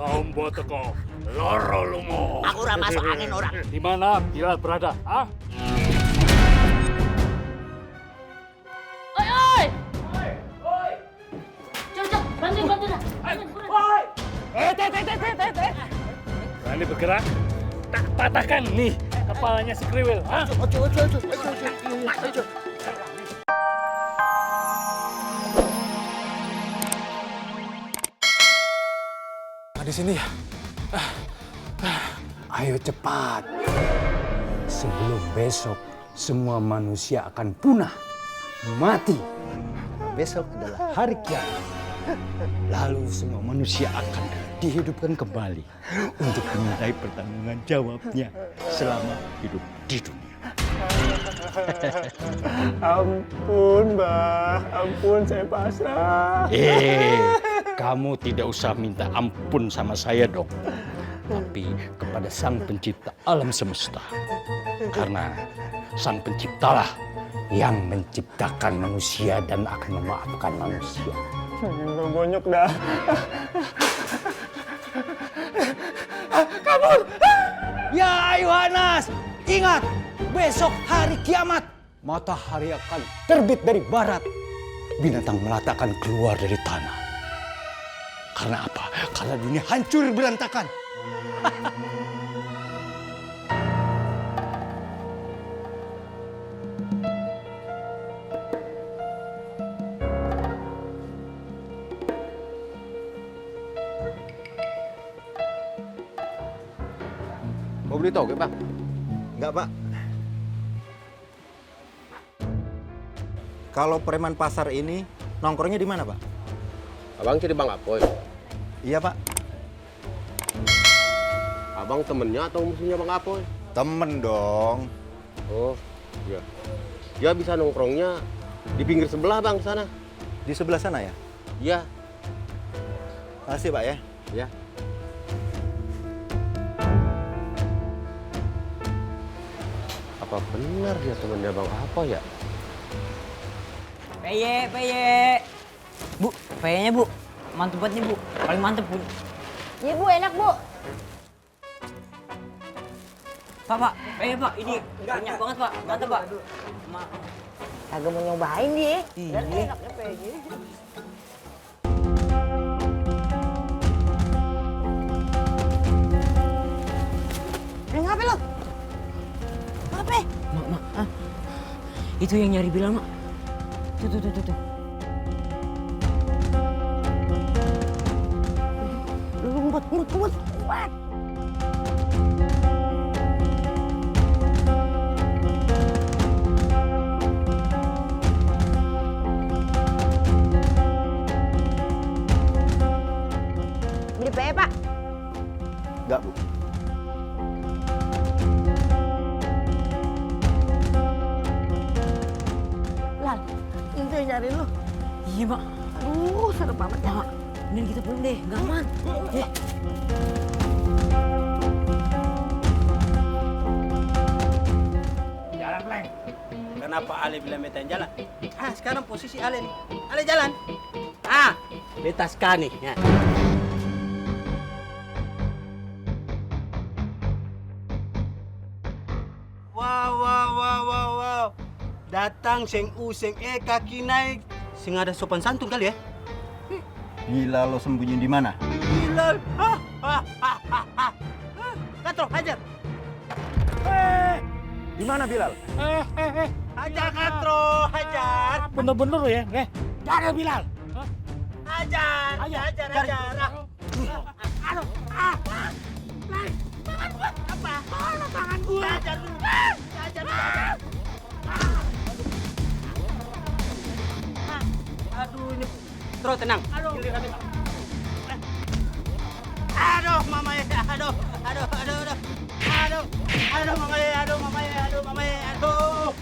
Kaum buat teko, loro lumo. Aku ora masuk angin orang. Di mana Bilal berada? Ah? Oi, oi. Cok, bantu dah. Berani bergerak? Tak patahkan nih kepalanya si kriwil. Ah? Di sini ya. Ayo cepat. Sebelum besok semua manusia akan punah, mati. Besok adalah hari kiamat. Lalu semua manusia akan dihidupkan kembali untuk dimintai pertanggungan jawabnya selama hidup di dunia. Ampun, Mbah. Ampun, saya pasrah. Kamu tidak usah minta ampun sama saya dong. Tapi kepada Sang Pencipta alam semesta. Karena Sang Penciptalah yang menciptakan manusia dan akan memaafkan manusia. Enggak bonyok dah. Kabur! Ya Yohanes, ingat, besok hari kiamat. Matahari akan terbit dari barat. Binatang melata akan keluar dari tanah. Karena apa? Karena dunia hancur berantakan. Mau beli toge, Bang? Enggak, Pak. Kalau preman pasar ini nongkrongnya di mana, Pak? Abang cari Bang Apoy. Iya, Pak. Abang temennya atau musuhnya Bang Apoy? Temen dong. Oh, iya. Ya bisa nongkrongnya di pinggir sebelah, Bang, sana. Di sebelah sana ya? Iya. Makasih, Pak ya. Ya. Apa benar dia temennya Bang Apoy ya? Peye. Bu, peyenya Bu. Mantep banget nih Bu. Paling mantep Bu. Iya Bu, enak Bu. Pak, peye Pak. Ini banyak banget Pak. Mantep Pak. Kagak mau nyobain dia. Iya. Enaknya peye. Ngapain lo? Ngapain? Mak. Itu yang nyari Bilal, Mak. Tuh. Ngumpet. Kuat. Beli peye, Pak. Enggak, Bu. Lal, itu yang nyari lu. Iya, Mak. Aduh, serem banget ya. Mak, mending kita pulang deh. Nggak aman. Jalan, Pleng. Kenapa Ale bilang beta yang jalan? Sekarang posisi Ale nih. Ale jalan. Beta sekali nih. Ya. Wow. Datang seng kaki naik. Sing ada sopan santun kali ya. Gila, lo sembunyi di mana? Bilal. Katro, hajar. Di mana Bilal? Hajar Katro, hajar. Bener-bener lo ya? Jangan Bilal. Hajar. Aduh, apa? Mana tangan gua? Hajar dulu. Aduh, ini Tro, tenang. Giliran beta. Aduh, mama ya. Aduh, mama ya. Aduh.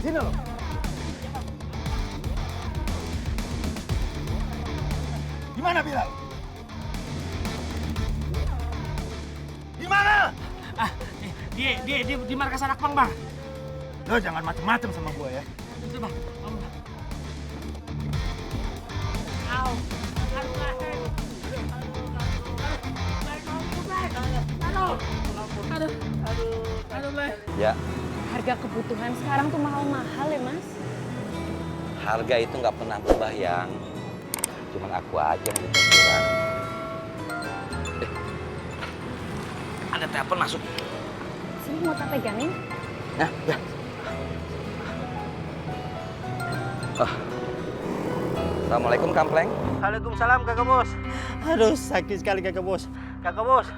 Sini lo. Di mana Bilal? Di mana? Di markas anak Pang, Bang. Lo jangan macem-macem sama gue ya. Itu, Bang. Ya, Harga kebutuhan sekarang tuh mahal-mahal ya, Mas. harga itu nggak pernah berubah, Yang. Cuman aku aja yang kepikiran. Ada telepon masuk. Sini mau tak pegangin? Nah, ya. Assalamualaikum, Kampleng. Waalaikumsalam kakak bos. Aduh sakit sekali kakak bos. Kakak bos,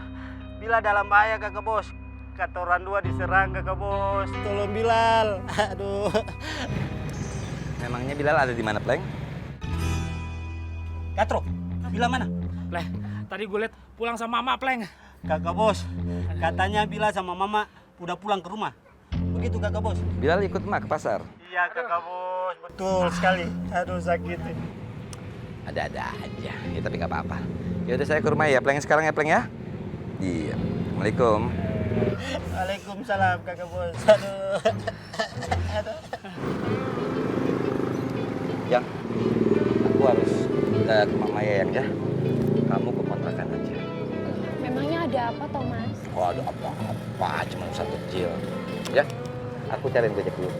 Bila dalam bahaya kakak bos. Kata orang dua diserang kakak bos. Tolong Bilal. Aduh. Memangnya Bilal ada di mana, Pleng? Katro, Bila mana? Pleng, tadi gue liat pulang sama Mama, Pleng. Kakak bos, katanya Bila sama Mama udah pulang ke rumah. Begitu kakak bos? Bilal ikut emak ke pasar. Iya kakak bos, betul sekali. Aduh sakit. Ada-ada aja. Ya, tapi nggak apa-apa. Ya udah saya ke rumah ya, Pleng sekarang ya, Pleng ya. Iya. Assalamualaikum. Waalaikumsalam kakak bos. Aduh. Aduh. Yang, aku harus ke Mama Yayang ya. Kamu ke kontrakan aja. Memangnya ada apa, Thomas? Oh, ada apa-apa, cuma urusan kecil. Ya, aku cariin Gojek dulu.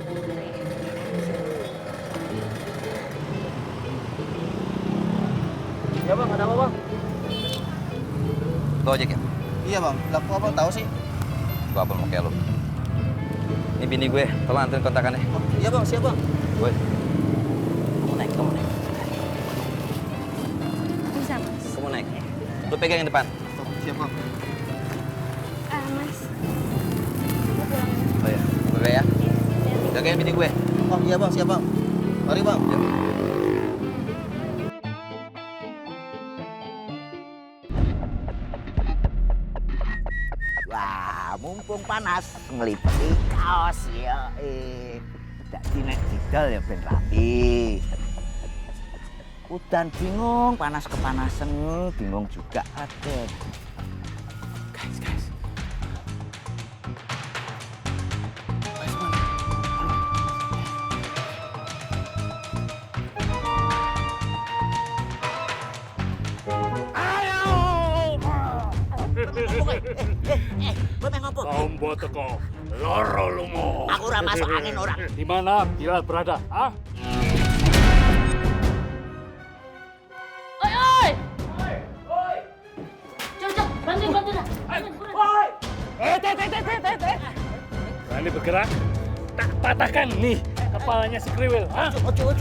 Ya bang, ada apa bang? Gojek ya? Iya bang, laku abang tahu sih. Gua apa mau kayak lu. Ini bini gue, tolong anterin kontrakannya. Iya bang, siap bang. Gue. Kamu naik. Bisa, Mas. Kamu naik. Lu pegang yang depan. Siap bang. Mas. Mau pulang ya? Oh ya, gue ya. Jagain bini gue. Oh iya bang, siap bang. Mari bang. Ya. Wah, mumpung panas, ngelipeti kaos ya. Jadi nek didol ya ben rapi. Udan bingung, panas kepanasan, bingung juga ada. Guys. Tombo teko, loro lumo. Aku ora masuk angin orang. Di mana Bilal berada? Ah? Oi! Cocok, bantuin dah. Berani bergerak? Tak patahkan nih kepalanya si kriwil. Ah? Ojo.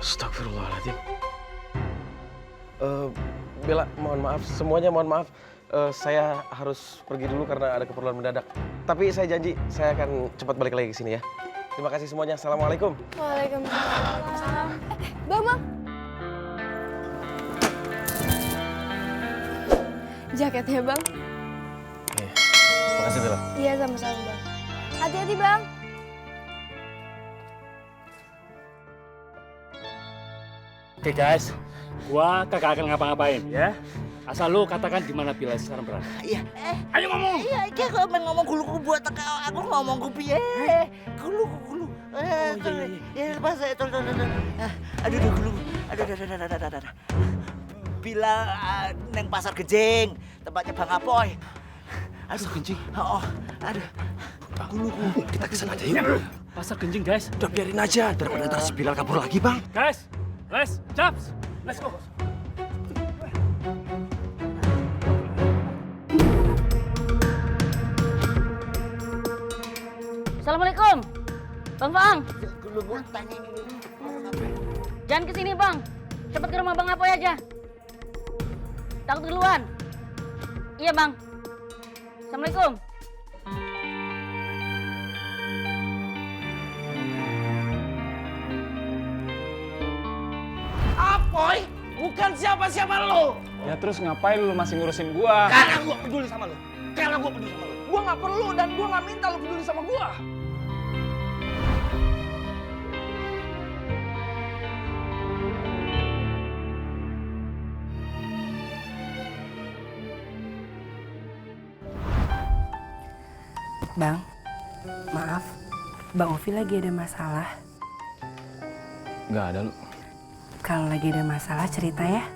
Astagfirullahaladzim. Bella, mohon maaf. Semuanya mohon maaf. Saya harus pergi dulu karena ada keperluan mendadak. Tapi saya janji, saya akan cepat balik lagi ke sini ya. Terima kasih semuanya. Assalamualaikum. Waalaikumsalam. Bang. Jaketnya, Bang. Makasih, Bella. Iya, sama-sama, Bang. Hati-hati, Bang. Oke guys, gua kagak akan ngapa-ngapain ya. Asal lu katakan di mana Bilal sekarang berada. Iya. Ayo ngomong. Iya, iki kok men ngomong gulu buat aku ngomong ku piye? Gulu. Ya pas tol. Aduh gulu. Aduh. Bila neng pasar Genjing, tempatnya Bang Apoy. Aduh Genjing. Oh, aduh. Gulu. Kita kesana aja yuk. Pasar Genjing guys. Udah biarin aja, daripada ntar si Bilal kabur lagi, Bang. Guys, Chaps, let's go. Assalamualaikum. Bang. Jangan kesini, Bang. Cepat ke rumah Bang Apoy aja. Takut duluan. Iya, Bang. Assalamualaikum. Apoy, bukan siapa-siapa lo. Ya terus ngapain lu masih ngurusin gua? Karena gua peduli sama lo. Gua nggak perlu dan gua nggak minta lo peduli sama gua. Bang, maaf, Bang Ovi lagi ada masalah. Nggak ada, Lu. Kalau lagi ada masalah cerita ya.